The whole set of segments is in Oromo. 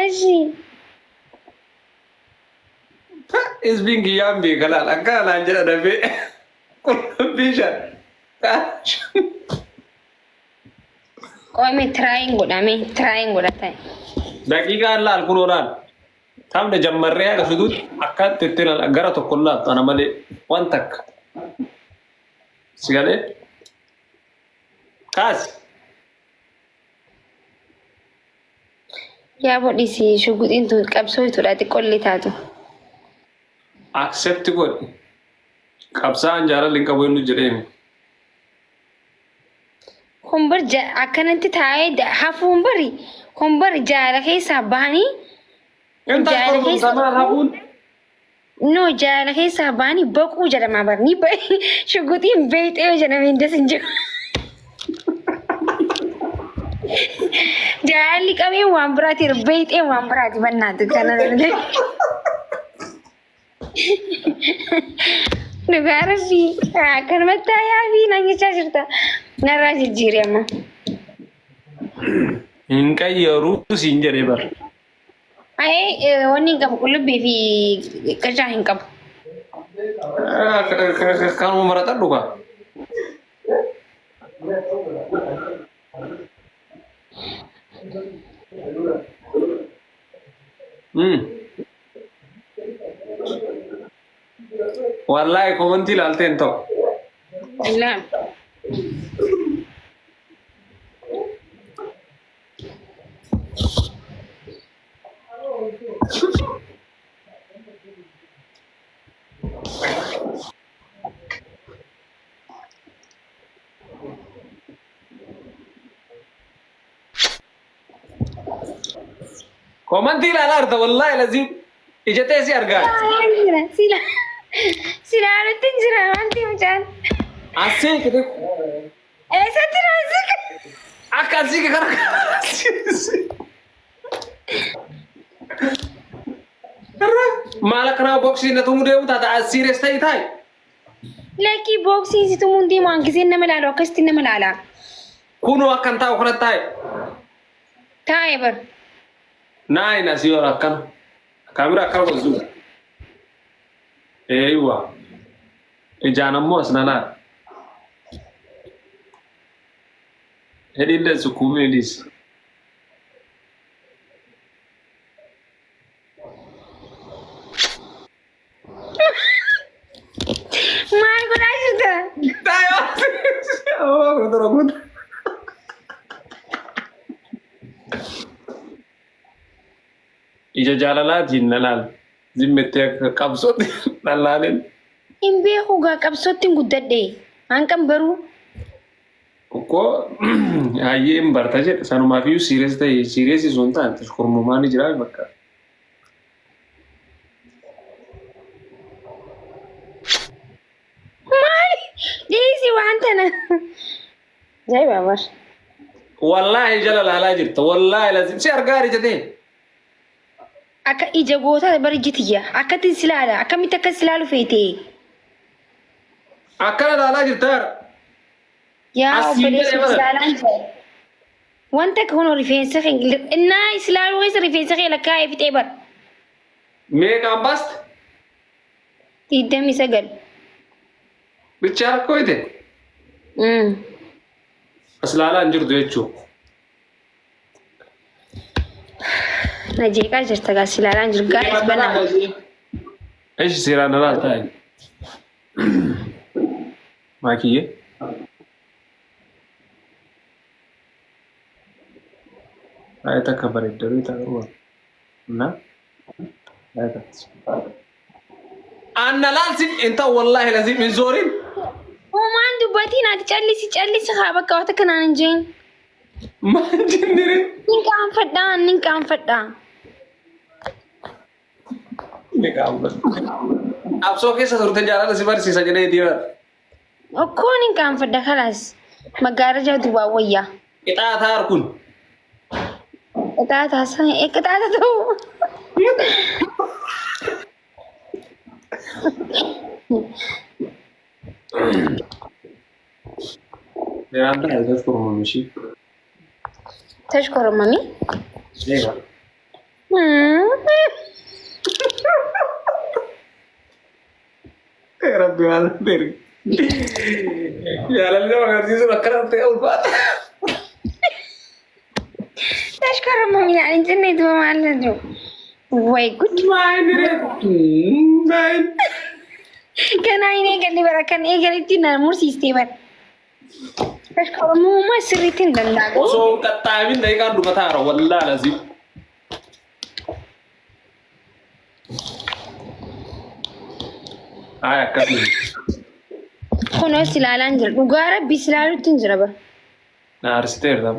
Eshi. Hizbiin kiyyaan beeka laal akkana naan jedha dafee qullubbii 5 qaaraa 5. Qoome tiraayin godhame tiraayin godhata. Daqiiqaan laal kunoo laal. Taphni jammarree haga fixutti akkatti itti gara tokko hin laaltu ana malee waan takka. Si galee? Kaasi. Yaa bodhisi shuguxiin tun qabsooytuudha xiqqollee taatu. Accept godhi. Qabsaa'aan jaalalli hin qabu inni jedheemi. Kun bar akkanatti taa'ee hafuun bari kun bari jaala keessaa bahanii Intal jaala keessa qormumsa maal hafuun? No jaala keessaa bahanii baquu jedhama bar ni shuguxiin beeyxee yoo jedhame hin das hin jiru. Jaalli qabeen waan biraati beeyxeen waan biraati bannaatu kana. Dhugaa rabbii akkanumatti taayaa fi naan jechaa jirta. Narraa jijjiiri amma. Hin qayyaruu siin jedhee bar. Ayee wanni hin qabu qullubbii fi qircaa hin qabu. Kanuma maratadhu kaa. Wallaahi komantii ilaaltee hin ta'u. Ilaa. Komantii ilaalaa jirta wallaahi laziim ija tee si argaa. Sila silaalutti hin jira wanti mucaan. Asii kite Eessatti naasika? akka asii kana. Maal akkanaa boksii na tumuu deemu taata as serious ta'ii taa'i. Lakkii booksiin si tumuun deemu hangiseen nama ilaalu akkasitti nama ilaala. Kunoo akkan taa'u kanatti taa'i. Taa'e bar. Naayin asii ol akkana. Kaamera akkana godhu. Eeywa. Ijaan ammoo as na laala. Hidhiillee sukkuumee dhiisi. Maal godhaa jirta? Ija jaalalaatiin na laal. Zimmettee akka qabsootti na laalin. Hin beeku gaa qabsootti hin guddadhe. Hanqan baruu. Okkoo hayyee hin barta jedhe sanumaaf iyyuu siiriyees ta'e siiriyees sun taane tashkormumaa ni jira bakka. Maali? Dhiisi waan tana. Ajaa'iba bar. Wallaahi jala laalaa jirta. Wallaahi lazim si argaa ija tee. Akka ija gootaa bar iji tiyya. Akkatti si laala. Akkamitti akka si laalu feete? Akkana laalaa jirta yaara. Yaa Asiin obboleessa jedhee bara. si laalaan jira. Wanta akka kunoo rifeensa kee innaa si laaluu keessa rifeensa kee lakkaa'ee fixee bar. Meeqaan baaste? 29. Bichaa rakkoo ite? As laalaa hin jirtu jechuudha. Na jeeqaa jirta gaa si ilaalaa hin jiru. Gaa'is banaa. Ishi seeraan alaa taa'e. Maakiyyee. Baay'ee takka bareedda beektaa garuu. Na. Baay'ee takka. Anna laalsi hin ta'u wallaahi laziim hin zoorin. Homaan dubbatiin ati callisi callisi haa bakka wata kanaan hin jeen. Maal jennere? Nin qaanfadhaa nin qaanfadhaa. Ni qaanfadha. Qabsoo keessa turte jaalala si barsiisa jedhee diimaa. Okkoo nin qaanfadha kalaas. Maggaarajaa duwwaa wayyaa. Qixaataa kun. Qixaataa qixaata ta'u. Seeraan ta'e irratti mormamishii. Tashkoromami. Eega. Rabbi maal beeri. Jaalalli nama agarsiisuun akkana ta'e ulfaata. Tashkoromami naan hin jenne duba maal jedhu. Way gud. Maayini reetu. Maayini. Ganaa hin eegalle bara kan eegaletti na mursiistee bara. Tashkoromamummaa sirriitti hin danda'amu. Osoo hin qaxxaamin daqiiqaan dhumataara wallaahi lazim. Ay akkasuma. Kunoo si ilaalaan jira. Dhugaa rabbi si ilaaluutti hin jira bara. Na aarsiteerta.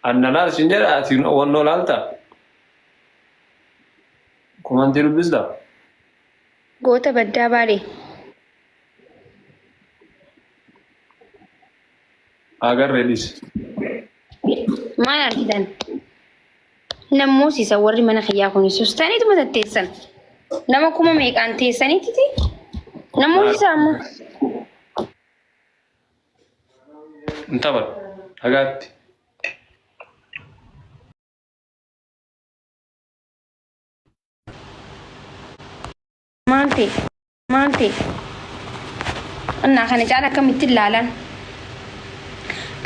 Anna laal sin jedha ati wannoo laalta. Komantii dubbista. Goota baddaa baalee. Agarree dhis. Maal argitan? Nammoosisa warri mana kiyyaa kun sustaniituma tatteessan. Nama kuma meeqaan teessaniititi? Nammoosisa amma. Hin taphatu. Dhagaatti. Maal ta'e? Maal ta'e? Innaa kana caala akkamitti ilaalan?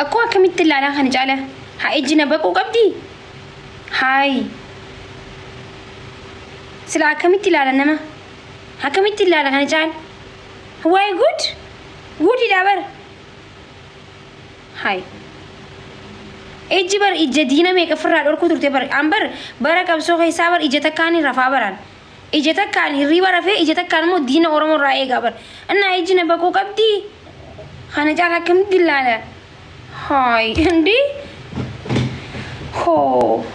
Akkoo akkamitti ilaalan kana caala? Haa ijji na baquu qabdii? Haayi. Sila akkamitti ilaala nama? Akkamitti ilaala kana caala? Waay gud! Gudidha bar. Hayi. Ijji bar ija diina meeqa ofirraa dhorkuu turte bar. An bar bara qabsoo keessaa bar ija takkaan hin rafaa baraan. Ija takkaan hirriiba rafee ija takkaan immoo diina Oromoo irraa eegaa bar. Innaa ijji na baquu qabdii? Kana caala akkamitti ilaala? Hayi. Hindi. Hoo.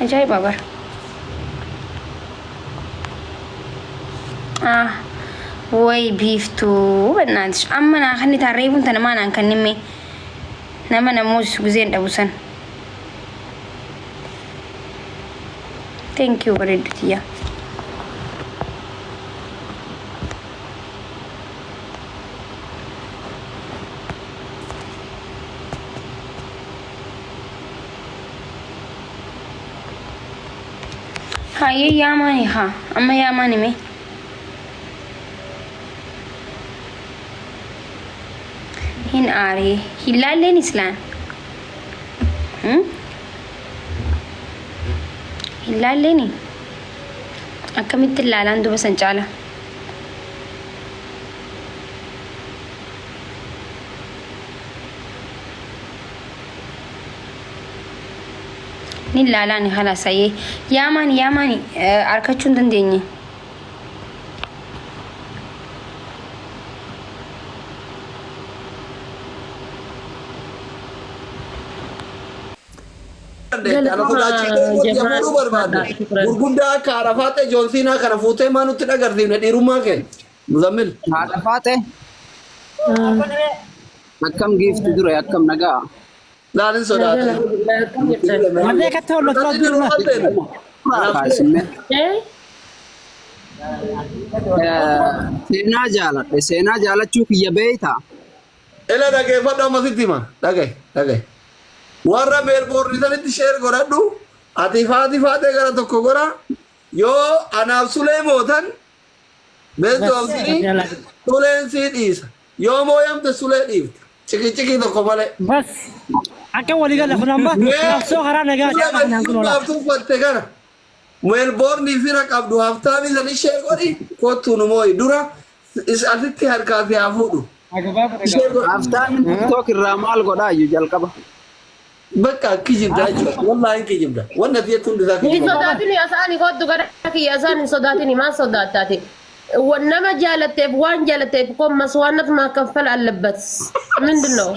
Ajaa'iba bar. Ah. Way biiftuu bannaatis. Amma naa kanni taan reefuun tana maa naan kannimme. Nama namoos gizeen dhabu san. Thank you bareeddu tiyya. Hayyee yaamaani haa amma yaamaani mee. Hin aaree hin laalleen islaan. Hmm? Hin laalleeni? Akkamitti ilaalaan duba san caala? Ni ilaalaani halaas hayyee. Yaamaani yaamaani arkachuu hin dandeenye. Dandeette. Ana Galatoomaa sodaachifte mootii jamaa fuudhuu barbaadde. ulfaadhaa shukran. Gurguddaa akka Arafaatee Joonsiinaa kana fuutee maa nutti dhagarsiifne dhiirummaa kee. Muzammil. Haadha Faaxee akkam giifti dure akkam nagaa. Laalin sodaate. Nagaa akkam jirtan? Malee akkatti hollatu Sodaatee abdii jiru maal ta'e? Suuraa kaasimme. Eh? Seenaa jaaladhe seenaa jaalachuu kiyya beeytaa. Ila dhageeffadhu amma sitti hima. Dhagaye dhagaye. Warra Meelboorni sanitti sheer godhadhu. Ati faati faatee gara tokko godha. Yoo anaaf sulee mootan best of three suleen sii dhiisa. Yoo mooyamte sulee dhiifta. Ciqicciqii tokko malee. Bas akka walii gala kun amma Mee qabsoo karaa nagaa fuula amma kanaan kun oolaa. maaf tuffatte kana Meelboornii fira qabdu haftaamii san ishee godhi kottu nu mooyi dura is asitti harkaa si haa fuudhu. Ishee godhi. Haftaamin TikTok irraa maal godhaa iyyuu jalqaba. Bakka kijibda jechuudha. Wallaahi hin kijibda. Wanni ati jettu hundi isaa Hin kijiba. sodaatini asaani kottu gara kiyya asaan hin sodaatini maal sodaattaati? Nama jaalatteef waan jaalatteef kommas waan nat maakaffal allabbat ምንድን ነው?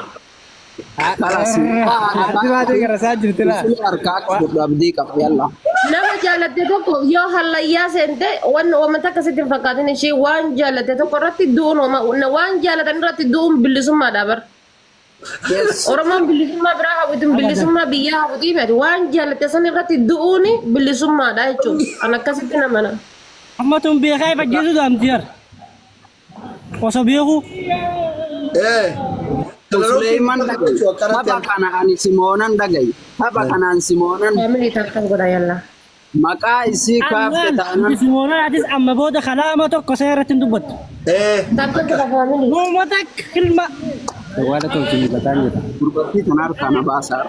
Kalas Haati baatee gara isaa jirti laa. Sulee harkaa akka fudhu abdii qaba yalla. Nama jaalatte tokko yoo hallayyaa seente waan wama takka sitti hin fakkaatin ishee waan jaalatte tokko irratti du'uun wama waan jaalatan irratti du'uun bilisummaadha bar. Yes. Oromoon bilisummaa biraa hawwitu bilisummaa biyyaa hawwitu himati waan jaalatte san irratti du'uun bilisummaadha jechuudha. An akkasitti namana. Amma tun beekaa ifajjeesu daamti yar. Osoo beeku Eh. Suleeman dhagayi. Tapha kana ani Simoonan dhagayi. Tapha kanaan Simoonan Family tap tap godha yalla. maqaa isii kaafte Ammaan taanaan Simoonaan atis amma booda kalaama tokko seera irratti hin dubbattu. Tap tap godha family. Uummata kilma. Waala tolchu miidhagaan jedha. Dubartii tana harkaa na baasaa.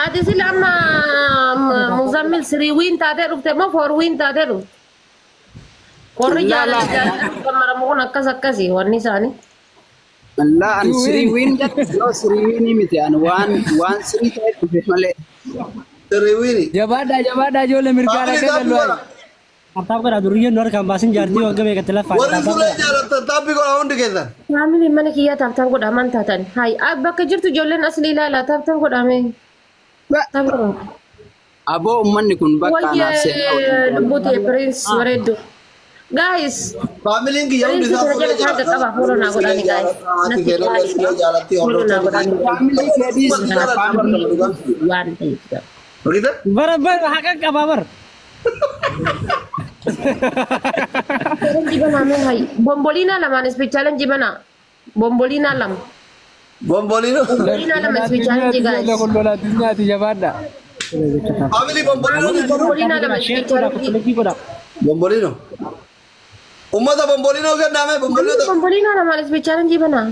Ati sila amma Muzammil three win taatee dhufte moo four win taatee dhufte? Warri Laa laa. jaalala jaalala gammaramu kun akkas akkasii wanni isaanii. Laa, ani three win jedhu yoo three win miti, ani waan three ta'e dhufe malee. Three win. Jabaadhaa, jabaadhaa, ijoollee mirgaa Family rakkee tap dalwaa. godha. Tap tap godhaa, duriyyeen nu harkaan baasin, jaartii waggaa meeqatti laffaa. Warri Sulee jaalattan tap godha hundi keessan. Family mana kiyyaa tap tap godha man taatan. Hay, bakka jirtu ijoolleen asli ilaala, tap tap godhame. Tap godha. Aboo, uummanni kun bakka anaaf seenaa Wayyee waliin. lubbuu ta'e Prince bareeddu. Guys, Familyn kiyya hundi Prince isaa kana Sulee jala taaga qaba, fuula naa godhani guys. Haati keellee Sulee jaalatti, Fuula naa hordoftoonni. godhani. Family keetiis family. Waan ta'eef. Argite? Bara bara haqa qabaa bara. Challenge banaa mee hay. Bomboliinaa lamaan speed challenge banaa. Bomboliinaa lama. Bombolino. Bomboliinaa lama speed challenge guys. Ijoollee kun lola addunyaati, jabaadhaa. Family, bombolino ni jiru. Bomboliinaa lama Share speed godhaa, challenge. copy link godhaa. Bombolino. Ummata, bombolino kenname, bombolino. Bomboliinaa lamaan speed challenge banaa.